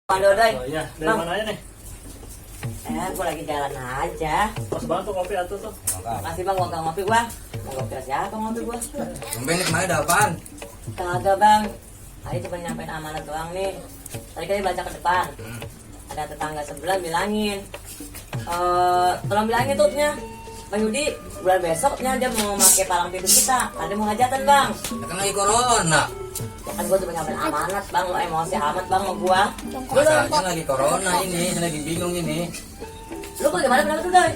Bang Dodoy. Oh iya, dari Bang. mana aja nih? Gue lagi jalan aja. Pas banget tuh kopi atuh tuh. Makasih bang, gak ngopi gua. Mau ngopi siapa ngopi gua? Tumben nih kemarin ada apaan? Kagak bang. Tadi cuma nyampein amanat doang nih. Tadi kan baca ke depan. Ada tetangga sebelah bilangin. Tolong bilangin tutnya. Bang Yudi, bulan besoknya dia mau pakai palang pintu kita. Ada mau hajatan bang. Ya kan lagi corona. Ya kan gua cuma nyampein amanat bang. Lo emosi amat bang sama gua. Masalahnya lagi corona ini, saya lagi bingung ini. Lu bagaimana berapa tuh Doy?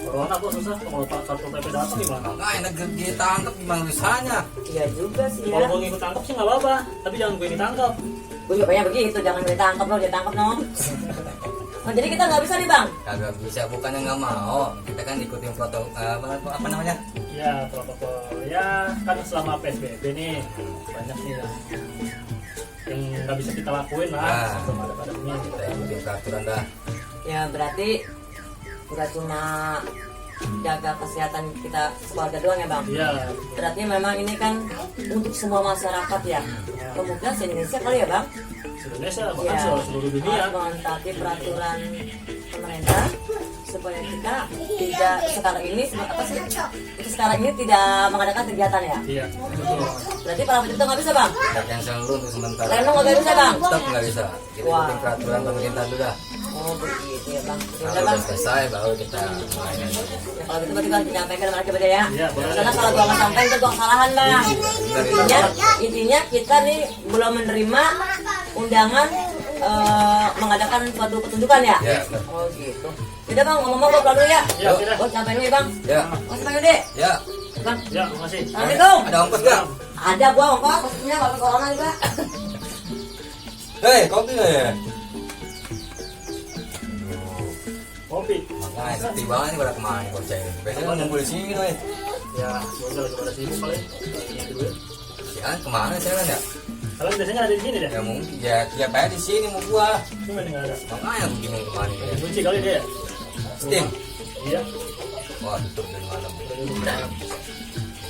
Corona kok susah, kalau Pak Satpol PP datang gimana? Makanya negeri ditangkap gimana usahanya? Iya juga sih ya. Kalau mau ngikut tangkap sih nggak apa-apa, tapi jangan gue ditangkap. Gue juga pengen begitu, jangan ditangkap lo, ditangkap no. Nah, jadi kita nggak bisa nih bang. Kagak bisa, bukannya nggak mau. Kita kan ikutin protokol apa namanya? Ya protokol, ya kan selama PSBB nih banyak nih yang nggak bisa kita lakuin lah. Nah. Sebelum ada pandemi. Kita ikutin peraturan dah. Ya berarti nggak cuma jaga kesehatan kita keluarga doang ya bang. Iya. Berarti memang ini kan untuk semua masyarakat ya. Kemungkinan se Indonesia kali ya bang. Indonesia bahkan Ya, seluruh dunia. harus mentaati peraturan pemerintah supaya kita tidak sekarang ini apa sih? Kita sekarang ini tidak mengadakan kegiatan ya. Iya. Betul. Berarti para pemerintah nggak bisa bang. Kita cancel dulu untuk sementara. Lenong nggak bisa bang. Stop nggak bisa. Kita Wah. ikutin peraturan pemerintah dulu dah. Oh begitu ya bang. Ya Kalau udah bang. udah selesai baru kita mulai lagi. Ya, kalau gitu berarti kalau menyampaikan mereka beda ya. Iya, boleh. Karena kalau gua nggak sampaikan itu gua kesalahan bang. Intinya kita nih belum menerima undangan mengadakan suatu pertunjukan ya. Ya. Oh gitu. Udah bang, ngomong-ngomong gua pulang dulu ya. Ya, oke dah. Gua sampein dulu ya bang. Ya. Makasih bang Yudi. Ya. Bang. Ya, makasih. Assalamualaikum. Ada ongkos nggak? Ada gua ongkos, maksudnya kalau corona juga. Hei, kopi nggak ya? Kopi. Makanya sepi banget nih pada kemarin bocah ini. Biasanya kan ngumpul di sini gitu ya. Ya, gue lagi pada sibuk kali. Ya kan kemana saya kan ya? Kalian biasanya ada di sini deh. Ya mungkin ya tiap hari di sini mau gua. Cuma nggak ada. Makanya aku bingung kemana ya. Kunci kali dia. Steam. Iya. Wah tutup dari malam.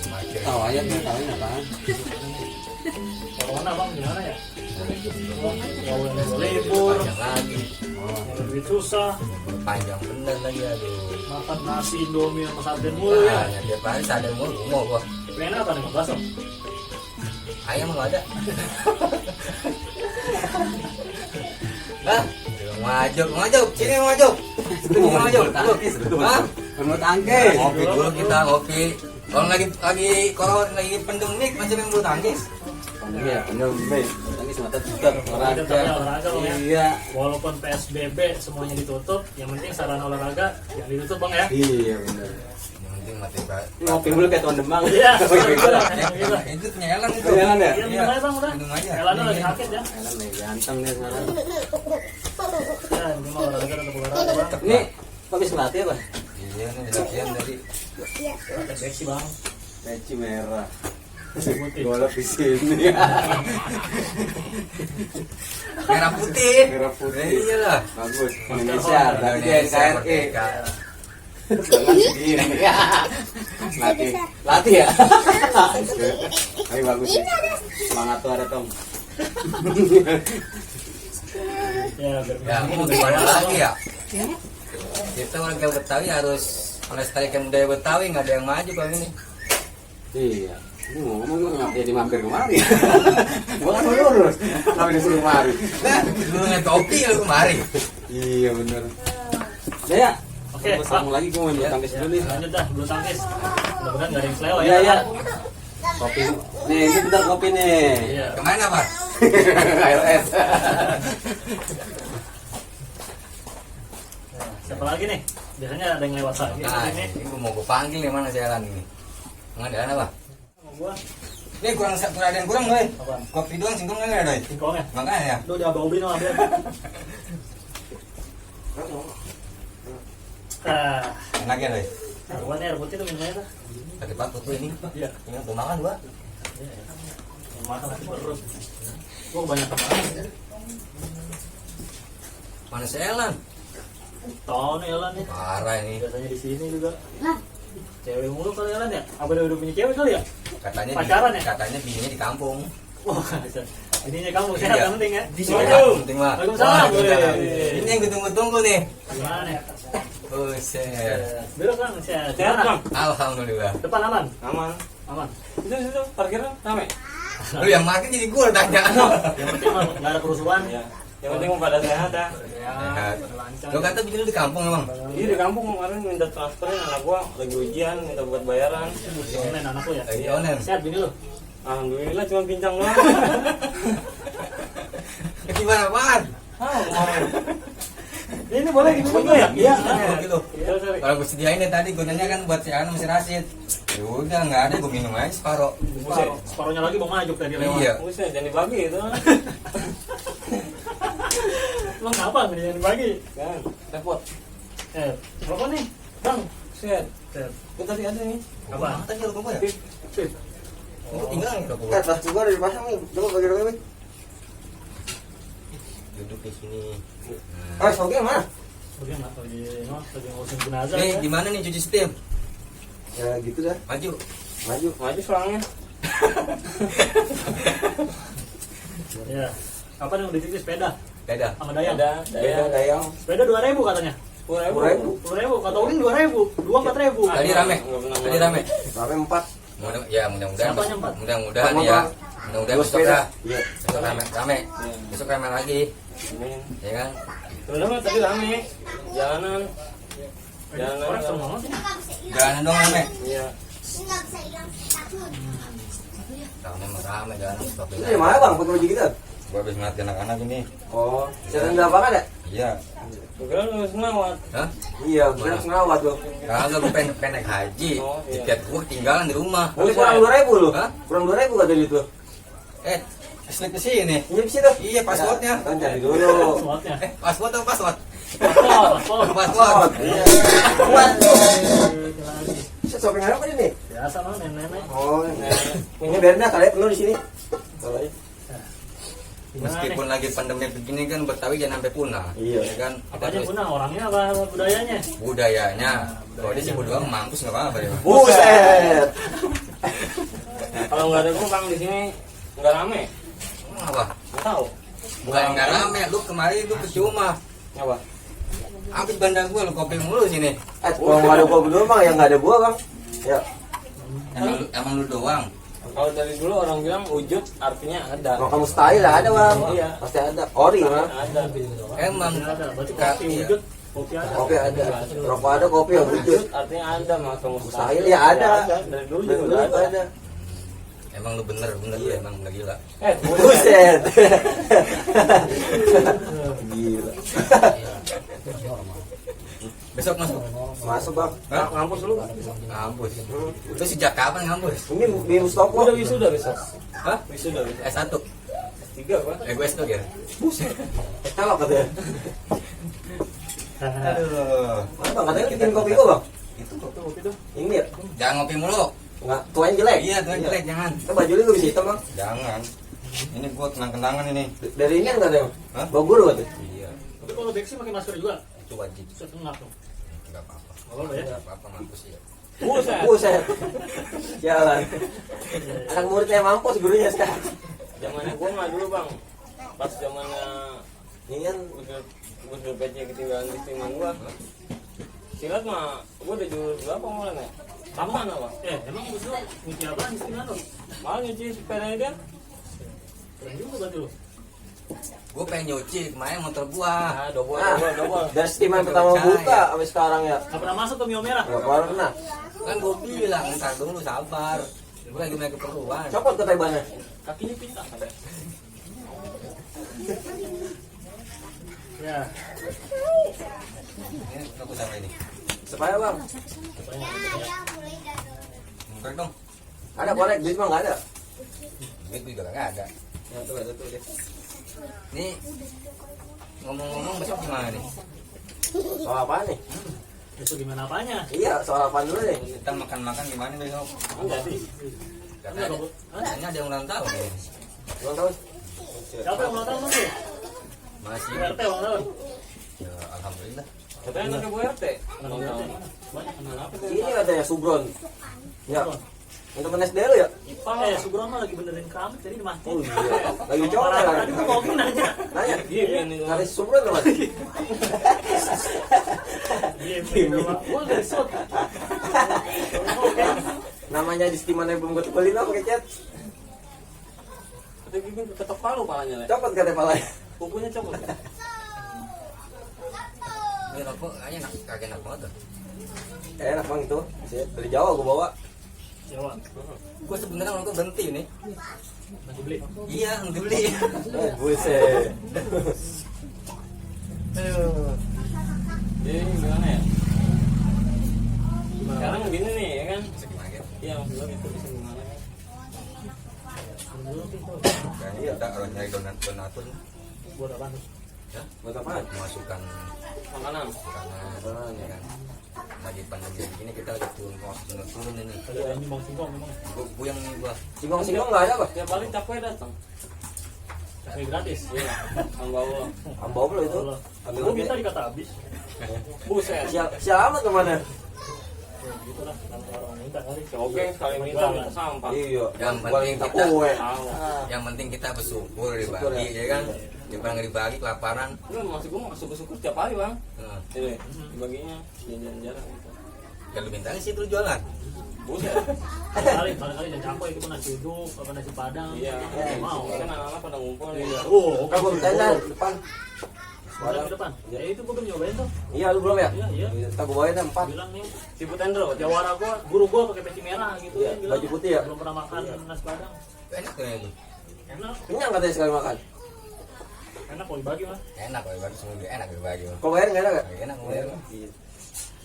Macet. Tahu aja tuh, tahu apaan? Corona bang, gimana ya? Mau yang libur, Panjang lagi. yang lebih susah, Panjang bener lagi aduh. makan nasi indomie sama sarden mulu ya. Nah, tiap hari sadar mulu mau gua. Pengen apa nih, bakso? Ayam nggak ada. Hah? Ngajak, sini ngajak. Sini ngajak. Hah? Menurut tangkis. Ngopi dulu kita ngopi. Kalau lagi corona lagi pandemik macam yang bulu tangkis. Iya, benar baik. Tangkis mata tetap Olahraga, olahraga. Bang ya. Iya. Walaupun PSBB semuanya ditutup, yang penting sarana olahraga yang ditutup bang ya. Iya benar. Yang penting mati berat. Ngopi dulu kayak tuan Demang. Iya. Itu penyelan itu. Penyelan ya? Iya, minum aja bang udah. Minum aja. Elana lagi sakit ya. Enak nih, ganteng nih sekarang. Ya, ini mah olahraga tetap olahraga bang. Ini kopi selati apa? Iya nih latihan tadi. Ada seksi bang. Peci merah. Putih. Golok di sini. Merah putih. Merah putih. Iya lah. Bagus. Indonesia, berarti dia Indonesia NKRI. merdeka. Gini. Latih. Latih ya? Tapi bagus sih. Semangat tuh ada Tom. Ya, biar Ya mau gimana lagi ya? Kita warga Betawi harus melestarikan budaya Betawi, nggak ada yang maju kalau ini. Iya. Ini ngomong ngapa jadi mampir kemari? Gua kan mau lurus. Kenapa disuruh kemari? Nah, dulu nggak kopi lu kemari. Iya bener. Ya. Oke, Gua sambung lagi gua main bulu tangkis dulu nih. lanjut dah, bulu tangkis. Mudah-mudahan nggak ada yang selewat Iya ya. iya. Kopi. Nih, ini bentar kopi nih. Iya. Kemana apa? KRS. Siapa lagi nih? Biasanya ada yang lewat lagi. Nah, Ini. ini gua mau gua panggil nih mana jalan ini. Pengadaan apa? Sama gua. Ini kurang ada yang kurang doi. Apaan? Kopi doang singkong nggak ada doi. Singkongnya. Makanya. Lu udah bau bino ambil. Ah, Enak ya doi. karuan air putih tuh minumnya tuh. Tadi Pak tuh ini. Iya. Ini untuk makan dua. Makan lagi terus. Gua banyak kemarin. Mana si Elan? Tahu nih Elan nih. Parah ini. Biasanya di sini juga. Cewek mulu kali Elan ya? Apa dia udah punya cewek kali ya? Katanya Pacaran ya? katanya bininya di kampung. Wah, Ininya kamu sehat Iya. yang penting ya. Assalamualaikum, penting mah. Waalaikumsalam. Waalaikumsalam. Ini yang gue tunggu-tunggu nih. Gimana nih? Buset. Belok Bang, sehat. Sehat, Bang? Alhamdulillah. Depan aman? Aman. Aman. Itu parkirnya rame. Lu yang makin jadi gue tanya. Yang penting mah nggak ada kerusuhan. Ya. Yang penting mau pada sehat ya. Ya, Sehat. pada lancar. Lo kata bikin lu di kampung emang? Iya di kampung kemarin minta transferin anak gua lagi ujian minta buat bayaran. Si online anak lu ya? Lagi online. Sehat bini lu? Alhamdulillah cuma pincang doang. Gimana apaan? Kemarin. Ini boleh gini juga ya? Iya. Gitu. Sorry. Kalau gue sediain ya tadi gue nanya kan buat si Anu si Rasid. Ya udah nggak ada gue minum aja separuh. Buset, separuhnya lagi mau maju tadi lewat. Iya. Buset, jangan dibagi itu. Emang kenapa nggak dibagi? Kan, repot. Rokok nih, Bang. Set. Set. Itu tadi ada nih. Apa? Tadi lu ya? Sip. Itu tinggal nggak gue? plastik gua udah dipasang nih. Coba bagi-bagi. Duduk di sini. Oke, mana? Bagaimana? Lagi ngurusin jenazah Nih ya? gimana nih cuci setim? Ya gitu dah. Maju. Maju selangnya. Ya. Kapan yang dicuci sepeda? Beda. Sama Dayang? Ada, Beda dayang. Sepeda 2.000 katanya. 10.000. 10.000, kata Udin 2.000, 4.000. Tadi rame. Tadi rame. Sampai 4. Mudah-mudahan. Siapanya empat? Mudah-mudahan Empat ya. motor. Mudah-mudahan Dua besok sepeda. dah. Iya. Besok rame. Besok rame lagi. Amin. Ya kan? Udah mah tadi rame. Jalanan. Orang semua sih. Jalanan dong rame. Iya. Rame mah rame jalanan. Stop Itu di mana bang? Pakai baju gitu? Gua habis ngeliat anak-anak ini. Oh, sedang apa kan ya? Iya. Kira lu senawat. Hah? Iya, benar senawat tuh. Kagak gue pengen naik haji. Oh, iya. Tiket gue ketinggalan di rumah. Nanti kurang 2.000 lu. Hah? Kurang 2.000 kata dia tuh. Slip ke sini. Ini di situ. Iya, passwordnya. Kan cari dulu. Slotnya. Password atau password? Paspor. Password. Iya. Kuat. Shopping apa ini? Biasa mah nenek-nenek. Oh, ini biarin dah kalian penuh di sini. Kalau aja. Meskipun lagi pandemi begini kan Betawi jangan sampai punah. Iya. Ya kan? Apanya punah, orangnya apa budayanya? Budayanya. Kalau dia sibuk doang mampus nggak apa-apa ya. Buset. Kalau nggak ada gua bang di sini nggak rame. Emang apa? Nggak tahu. Bukan nggak rame. Lu kemarin lu percuma. Apa? Habis bandang gue lu kopi mulu sini. Kalau nggak ada gua berdua bang, ya nggak ada gua bang. Ya. Emang lu doang. Kalau dari dulu orang bilang wujud artinya ada. Kalau kamu style lah ada bang. Iya. Pasti ada. Ori bang. Ada. Emang Ada, berarti kopi Kaki ya. wujud, kopi ada. Kopi ada. Rokok ada, kopi yang wujud. Wujud artinya ada mas. Mustahil ya ada. Dari dulu Dari juga dulu udah ada. Emang lu bener lu emang nggak gila. Buset. Gila. Besok masuk. Masuk bang. Hah? Ngampus lu. Ngampus. Lu sejak kapan ngampus? Ini di Mustopo. Udah wisuda besok. Hah? Wisuda besok. S1. Tiga apa? Gue S2 ya. Celok katanya. Aduh. Mana bang katanya bikin kopi gua bang. Itu Kopi tuh. Ini ya. jangan ngopi mulu. Nggak tuain jelek. Iya, tuh jelek jangan. Kita baju lu bisa hitam bang. Jangan. Ini gua kenang-kenangan ini. Dari ini kan katanya. Hah? Bawa guru katanya. Iya, Tapi kalau beksi pakai masker juga. itu wajib. Setengah tuh. Enggak apa-apa. Nggak apa-apa ya. Enggak apa-apa mampus ya. Buset. Jalan. Anak muridnya mampus gurunya sekarang. Zamannya gua nggak dulu bang. Pas zamannya Ini kan Gus Dur PC ketinggalan di timan gua. Silat mah gua udah jual berapa mulai ya? Kapan apa? Emang Gus Dur nyuci apaan di sini tuh? Malah nyuci sepeda dia. Keren juga berarti lu. Gua pengen nyuci kemarin motor gua. Ah, double. dari stiman pertama buka sampai sekarang ya. Nggak pernah masuk ke Mio Merah. Nggak pernah. Kan gua bilang entar dulu sabar. Gua lagi naik keperluan. Copot ke tebannya. Kakinya pintar ada. Ya. Ini aku sama ini. Supaya bang. Korek dong. Ada korek, duit mah nggak ada. Duit juga enggak ada. Ya tuh ada tuh deh. Nih ngomong-ngomong besok gimana nih? Soal apa nih? Itu gimana apanya? Iya, soal apa dulu nih? Kita makan-makan gimana besok? Enggak sih. Katanya ada yang ulang tahun nih. Ulang tahun. Siapa yang ulang tahun tuh? Masih. RT ulang tahun. Ya, alhamdulillah. Katanya anaknya Bu RT. Banyak kenal apa tuh? Ini katanya Subron. Ya, Untuk SD lu ya? IPA Sugron mah lagi benerin keramik tadi dimatiin. Oh iya. Lagi coba ya. Tadi tuh mau nanya. Nanya. Iya, ini tuh. Ngaris Supra tuh Mas. Iya, bener Pak. Gua enggak shoot. Oke. Namanya di Steam mana belum gue beli pakai cat. Tapi gue ketok palu palanya, Le. Copot kata pala. Kukunya copot. Ini rokok kayaknya enak, kagak enak banget tuh. Enak bang itu. Dari Jawa gue bawa. Jawa. Gue sebenarnya rokok berhenti nih. Masih beli. Iya, nanti beli. Buset. Jadi gimana ya? Sekarang gini nih, ya kan? Bisa gimana gitu? Iya, maksud lo gitu bisa gimana kan? Kayaknya kita kalau nyari donatur Buat apaan tuh? ya, Buat apa? memasukkan Makanan. makanan, ya kan. Lagi pandemi begini kita lagi turun ini. Tadi ada nyumbang singkong memang. Gue puyeng nih gua. Singkong nggak ada apa? Tiap kali capek datang. Tapi gratis. Iya, Kang Bawo. Ambau lo itu. Allah. Ambil Gua lagi. minta dikata habis. Buset. Sial amat kemana? Ya gitu lah, namanya orang minta kali. Oke, sekali minta minta sampah. Iya. Yang Gua penting minta kita- kue. Tahu. Yang penting kita bersyukur Bersyukur, dibagi, ya kan. Daripada nggak dibagi kelaparan. Lu masih gue mau syukur-syukur tiap hari, Bang. Nah, Ini dibaginya jalan-jalan gitu. ya lu minta sih terus jualan. Buset. Kali jangan campur itu nasi uduk, apa nasi padang. Iya, Nggak mau. kan anak-anak pada ngumpul nih. Kan gua minta depan. Padang ke depan. Ya itu gua belum nyobain tuh. Iya lu belum ya? Iya. Ntar gua bawain 4. Bilang nih, Siput Endro, jawara gua, guru gua pakai peci merah gitu Iya, kan bilang. baju putih ya? Belum pernah makan nasi padang. Enak tuh ya itu. Enak, Kenyang katanya sekali makan. enak kalau dibagi mah. Enak kalau dibagi semua juga enak dibagi. Kau bayar nggak ada nggak? Enak mau bayar.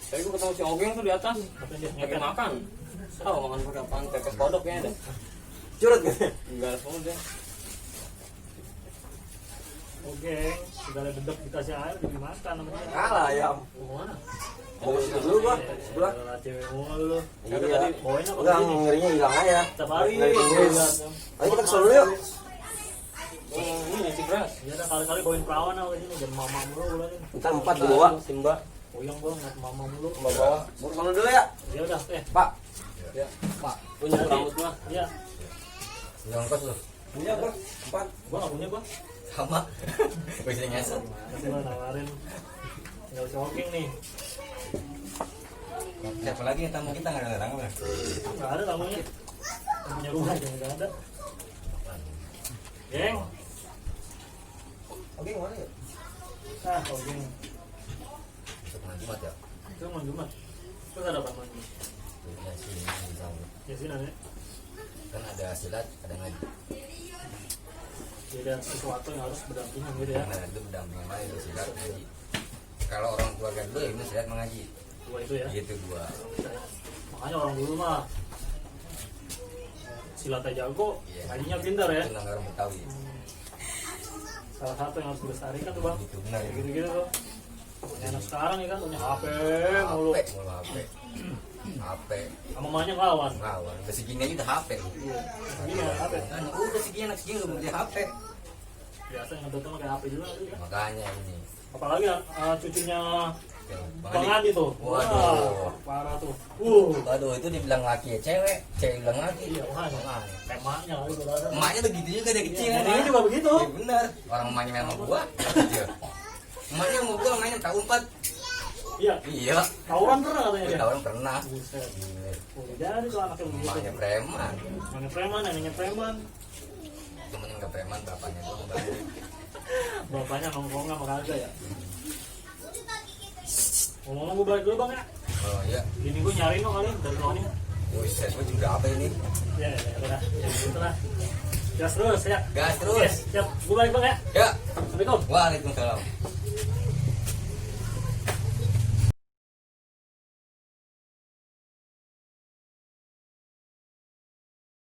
Tadi gue ketemu si Ogeng tuh di atas, Tapi dia lagi ngepet. makan. Tahu makan pakai apaan? Pepes kodok kayaknya deh. Curut katanya. Enggak ada semua deh. Oke, segala dedek dikasih air jadi makan namanya. Kalah ayam. Mau mana? Oh, dulu gua sebelah. Ada cewek mulu. Iya. Tadi bawain apa Enggak, begini? ngerinya hilang aja. Setiap hari. Nggak ditulis. Ayo kita kesel dulu yuk. Ini si Bras. Iya dah kali-kali bawain perawan apa sini jadi mama mulu bilangin. Ntar 4 di bawah. Simba, Puyeng gua ngeliat mama mulu. Mbak bawah. Buru sana dulu ya. Ya udah, Pak. Ya, Pak. Punya rambut mah. Iya, Nyongkos lu. Punya bro. 4. gua nggak punya gua. Sama. Gue sering ngesel. Masih gua nawarin. Nggak usah walking nih. Siapa lagi yang tamu kita nggak ada tamu kan? Nggak ada tamunya. Yang punya rumah aja nggak ada. Geng, Oke, mana ya? geng. Untuk malam Jumat ya. Itu mau Jumat. Terus ada apa lagi? Ya sih, ini sama. Ya sih nanya. Kan ada silat, ada ngaji. Jadi ada sesuatu yang harus berdampingan gitu ya. Nah itu berdampingan lagi ada silat ngaji. Kalau orang keluarga dulu ya ini silat mengaji. Dua itu ya. Gitu gua. Makanya orang dulu mah silatnya jago, Iya. ngajinya pintar ya. Itu orang Betawi. Salah satu yang harus dilestarikan tuh bang. Gitu benar. Kayak gitu-gitu tuh. Anak sekarang ya kan punya HP mulu. HP mulu HP. HP. Sama mamanya kawan. Lawan. Udah segini aja udah HP lu. Iya, HP. Kan udah segini anak segini udah beli HP. Biasa yang ngedownload pakai HP juga gitu ya. Makanya ini. Apalagi cucunya Bang Bang Adi. Adi tuh. Waduh. Wah, parah tuh. Waduh itu dibilang laki ya cewek, cewek bilang laki. Iya, makanya. Makanya. Temanya kali tuh rasa. Emaknya tuh gitu juga dari kecil. Iya, kan? dia juga begitu. Iya benar. Orang emaknya memang gua. Iya. Emaknya sama gua mainnya tahun 4. Iya, Iya. tawuran pernah katanya dia. Tahun pernah. Buset. Gila. Oh, jadi tuh anaknya begitu. Emaknya preman. Neneknya preman, neneknya preman. Temennya nggak preman, bapaknya doang baik. Bapaknya nongkrongnya sama kagak ya. Ngomong-ngomong gue balik dulu bang ya. Oh iya. Ini gue nyariin dong kali dari Tony. Buset, gua juga apa ini? Ya, udah. Ya, gitu lah. Gas terus ya. Gas terus. Yes, siap. Gue balik bang ya. Ya. Assalamualaikum. Waalaikumsalam.